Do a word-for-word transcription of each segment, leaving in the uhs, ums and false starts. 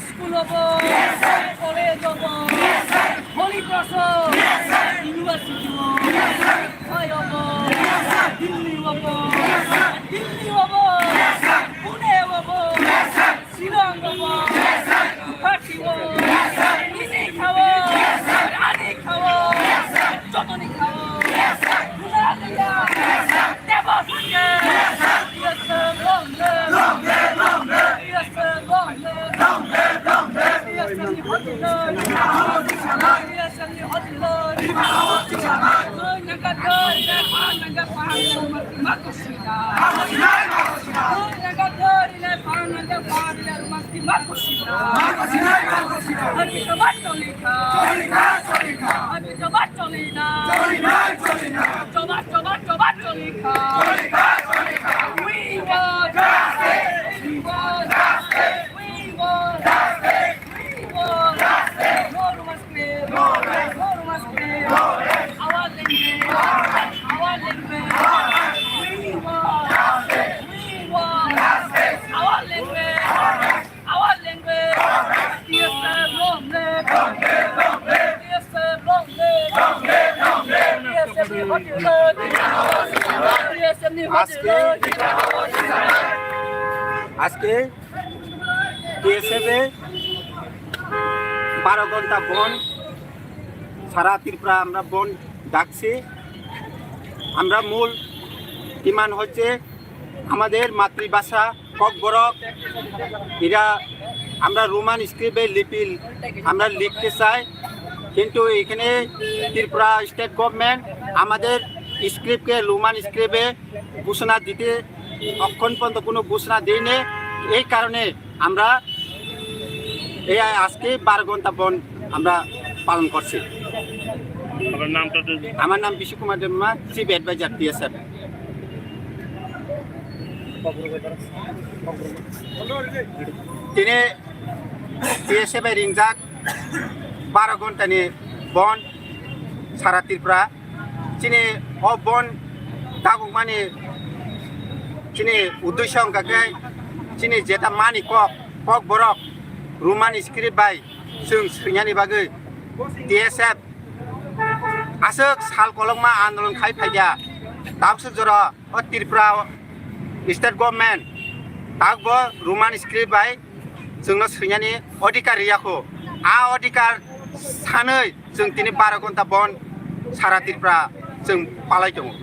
School obo, college obo, Holy Cross obo, university obo, Mumbai obo, Delhi obo, Delhi obo, Pune obo, Shillong obo, Guwahati obo, nini khao, ani khao, jotoni khao, Debaswing! Long live! Long live! Long live! Long live! Long live! Long live! Choba, choba, choba, choli kha. Choli kha, choli kha. We want justice. We want justice. We want justice. We want justice. No Roman script. No rest. No Roman script. No rest. Our language. Our language. Our language. We want justice. We want justice. Our language. Our language. T S F long live. T S F long live. T S F ni hot dog. T S F ni hot dog. আজকে, আজকে টিএসএফ এ বারো ঘন্টা বন্ধ, সারা ত্রিপুরা আমরা বন্ধ ডাকছি। আমরা মূল ডিমান্ড হচ্ছে আমাদের মাতৃভাষা ককবরক, এরা আমরা রোমান স্ক্রিপ্টে লিপি আমরা লিখতে চাই, কিন্তু এখানে ত্রিপুরা স্টেট গভর্নমেন্ট আমাদের স্ক্রিপ্টকে রোমান স্ক্রিপ্টে ঘোষণা দিতে অক্ষণ পর্যন্ত কোনো ঘোষণা দেয়নি। এই কারণে আমরা এই আজকে বারো ঘন্টা বন্ধ আমরা পালন করছি। আপনার নামটা যদি আমার নাম Bishu Kumar Debbarma, chief adviser TSF. Tini T S F bai ringjak baro ghonta ni bon sara Tripura. Chini o bon dagukmani chini uddesho wngkha khe chini jeta mani kok, kok borok Roman script bai chwng swinani bagwi T S F aswk sal kolokma andolon khai phaikha. Tabuk swk jora o Tripura state government tabukbo Roman script bai chwngno swinani odhikar riyakho. A odhikar sanwi chwng tini baro ghonta bon sara Tripura chwng palai tongo.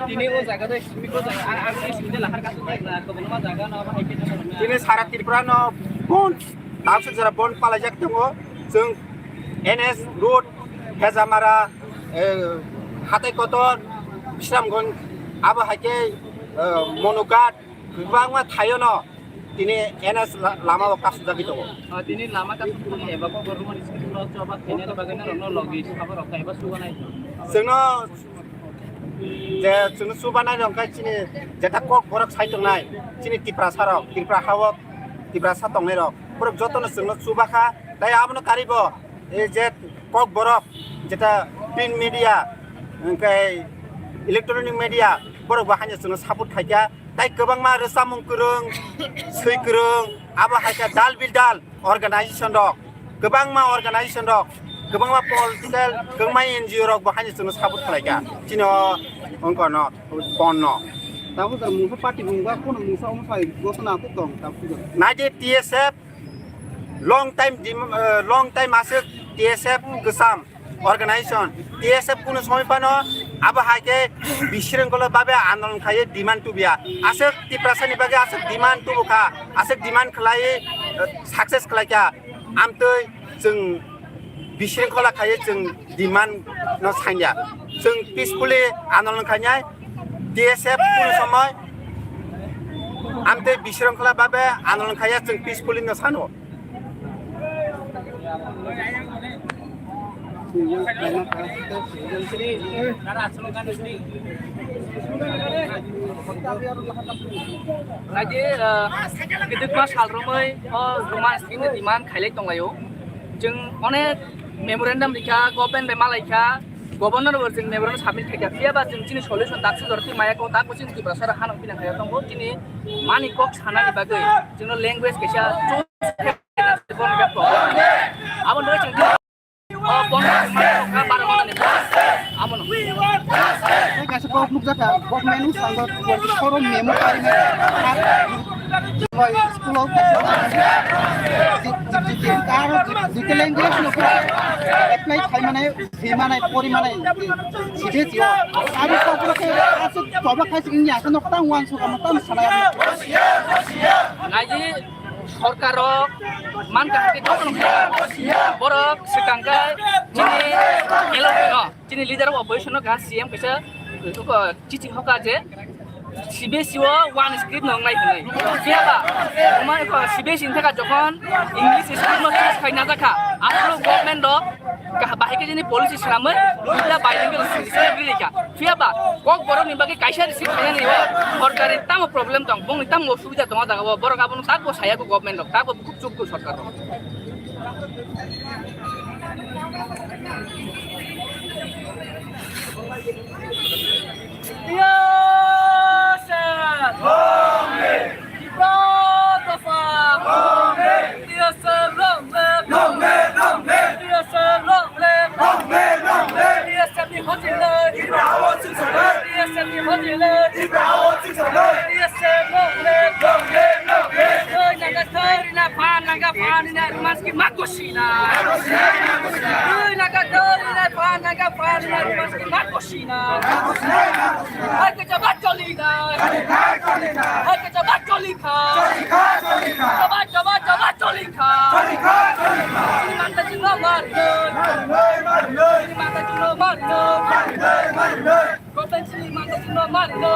Tini o jaga de, tini o jaga, ar, ar, tini sini de lahar kasu de, na, kwbangma jaga no, ba, hai khe no, na. Tini sara Tripura no bon tabuk swk jora bon palaijak tongo. Chwng N S road, Hejamara, eh, Hatai Kotor, Bisramganj, abo hai khe, eh, Monughat, kwbangma thaio no tini N S la-, lama o kasujagwi tongo. Ah, tini lama kasujagwi eba kok Roman script no choba khainani bagwi norokno logi sabo rok kaiba suganai. Chwngno je chwngno chubanai rok khe chini jeta kok borok sai tongnai, chini Tiprasa rok, Tripura ha o Tiprasa tongnai rok, borok jotono chwngno chubakha, tai abono karibo, e je kok borok jeta print media, hwnkhe electronic media, borok bo haino chwngno support khaikha, tai kwbangma rwchapmung kwrwng, swi kwrwng, abo hai khe dal bidal organization rok, kwbangma organization rok, kwbangma political, kwbangma N G O rok bo haino chwngno support khlaikha. Chini o wngkha no, bon no. Tabuk jar mungsa party bungba kono mungsa omo sai gosona atuk tong tabuk jar. Naidi T S F long time dim-, eh, long time aswk T S F kwcham organization. T S F kunu somoi phano abo hai khe bisrwngkolo babe andolon khaye demand tubiya. Aswk Tiprasani bagwi aswk demand tubukha, aswk demand khlai, eh, success khlaikha. Amtwi chwng bisrwngkhola khaye chwng demand no sanya. Chwng peacefully andolon khainai T S F kunu somoi amtwi bisrwngkhola babe andolon khaiya chwng peacefully no sano. Naidi, ah, kidikma sal romwi o Roman script ni demand khailai tonglaio. Chwng onek memorandum rikha, government bai malaikha, governor bo chwng memorandum submit khaikha. Phiya ba chwng chini solution daksu jorti maya ko, tak bo chini Tripura sara hano pinang khaio tongo. Chini mani kok sanani bagwi chwngno language kaisa choose khaina problem. Abo no chwng Tei kaisa kok nukjakha, government ni sangbo twenty-four o memo parinai. School o kaisa aro jikjiki language no apply khai manai, si manai, pori manai, side sio. Aro kok no khe aswk choba khai sing ya, no tang wan suka, no tang sanai. Naidi, sorkar rok man kaham khe jotono khlai. Borok swkang khe chini L O P no, chini leader of opposition no kaha C M kaisa chithi hoka je C B S E o one script no wngnai hwnwi. Phiya ba, omo wngkha C B S E ni thaka jokhon English script no choose khai najakha, aswk government rok Kaha bahai khe chini policy swnamwi duita bilingual script rikha. Phiya ba kok borok ni bagwi kaisa receive khainani o sorkar ni tamo problem tong, bongni tamo osubida tong o jaga o, borok abono takbo saya kho government rok, takbo bukhuk chuk kho sorkar rok. Yes, sir. Tipra dopha. Long live! T S F long live! Long live, long live! T S F long live! Long live, long live! T S F ni hojilai! Tipra awas sing sanai! T S F ni hojilai! Tipra awas sing sanai! T S F long live! Long live, long live! Oi, naga thai rina phan, naga phan rina rumas ki mak ko sina. Oi, naga thai rina phan, naga phan rina rumas ki mak ko sina. Hai ke jaba choli na. Hai ke jaba choli kha. Jaba, jaba, jaba choli kha. Chini manta chini mari no. Chini manta chini mari no. Government chini manta chini mari no.